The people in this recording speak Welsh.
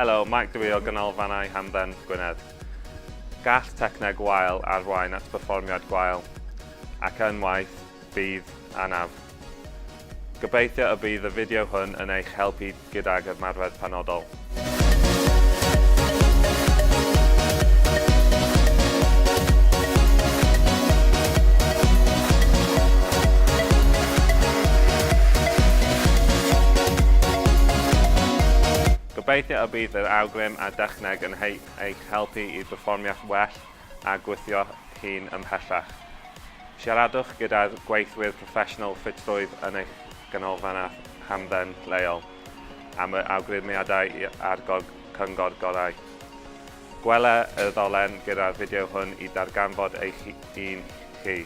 Helo, Mike dw i o Ganolfannau Hamdden Gwynedd. Gall techneg wael arwain at berfformiad gwael, ac yn waeth, bydd anaf. Gobeithio y bydd y fideo hwn yn eich helpu gydag ymarfer penodol. Gobeithio y bydd yr awgrym a dechneg yn eich helpu i berfformio'ch well a gwthio hun ymhellach. Siaradwch gyda'r gweithwyr proffesiynol ffitrwydd yn eich ganolfan a hamdden leol am yr awgrymiadau a'r cyngor gorau. Gweler y ddolen gyda'r fideo hwn i darganfod eich un chi.